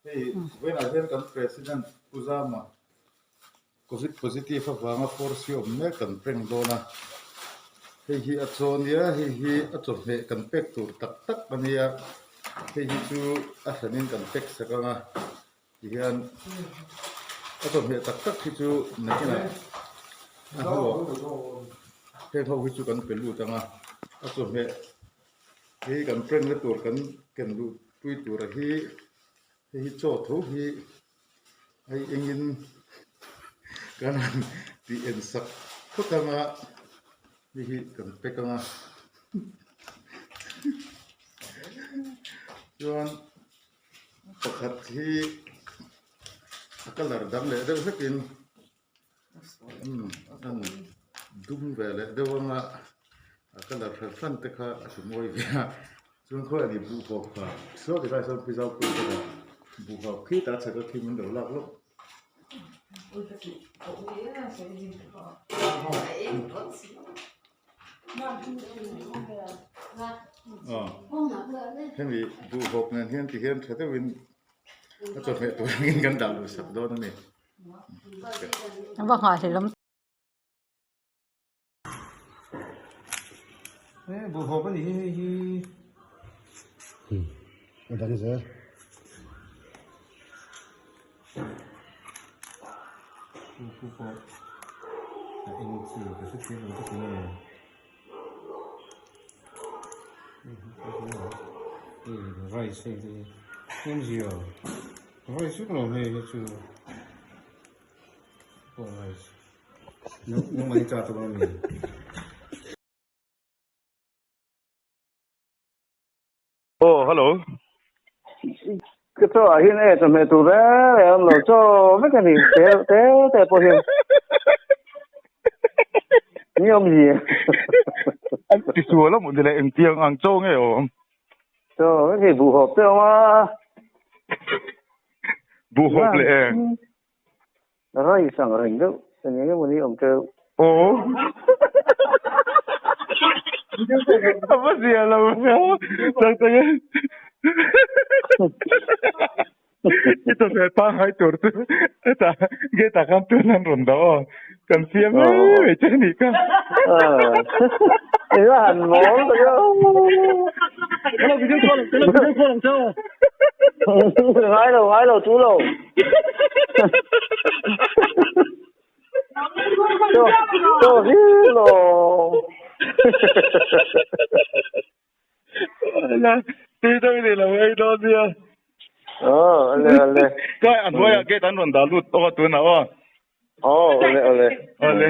Hei vawiinah hian kan President Pu Zama Covid positive avanga force hi awm mek kan peng dawn a, hei hi a chaw nia, hei hi a chawhmeh kan pek tur tak tak a nia, hei hi chu a hranin kan pek sak ang a, tihian a chawhmeh tak tak hi chu nakinah a hnuah heng ho hi chu kan pe lut ang a, a chawhmeh Hei kan prank na tur kan ken luh pui tura hi hei hi chaw tho hi hei engin kan han tih en sak phawt anga hei hi kan pack anga chuan pakhat hi a colour dang leh deuh hlekin. An dum ve leh deuh anga a colour hran hran te kha a ti mawi ve a chuan khawi a ni buhhawp kha saw ti lai sawn pizau pui te kha buhhawp khi ta chhek a khi min lo lak lawk. Hemi buhhawp nen hian ti hian tha deuhin a chawhmeh tur angin kan dah luh sak dawn a ni. Va nghahhlelh awm. He buhhawp a ni hi hei hi. A dang zel. Chu chu pawh a eng chi ka hrethiam lo ka ti nge. Rice hei te hi awmzia rice vek lo hei hi chu pawh rice nangmah hi cha tawh a mi. Aw hello. Ka chaw ah hian e chawhmeh tur reng reng awm lo chaw vek a ni te te te pawh hian ni awm hi. An ti sual a maw ni le engtiang ang chaw nge awm? Chaw vek hi buhhawp te awm a. Buhhawp leh eng? Rice ang reng deuh eng eng emaw ni awm teuh. Aw. A va zia lo ve a, tak tak e. I chawhmeh pangngai tur chu hetah gate ah khan tun an rawn dah aw. Kan siam mai mai che anih kha. Eng a han mawl tak a. Hello video call ang che, video call ang che aw. Ngai lo, ngai lo, chu lo. Cho, cho hi lo. La, tui deuh ni lo ei dawn nia. Aw, ale, ale. Kai an hnuaiah gate an rawn dah lut aw tunah aw. Aw, ale, ale. Ale.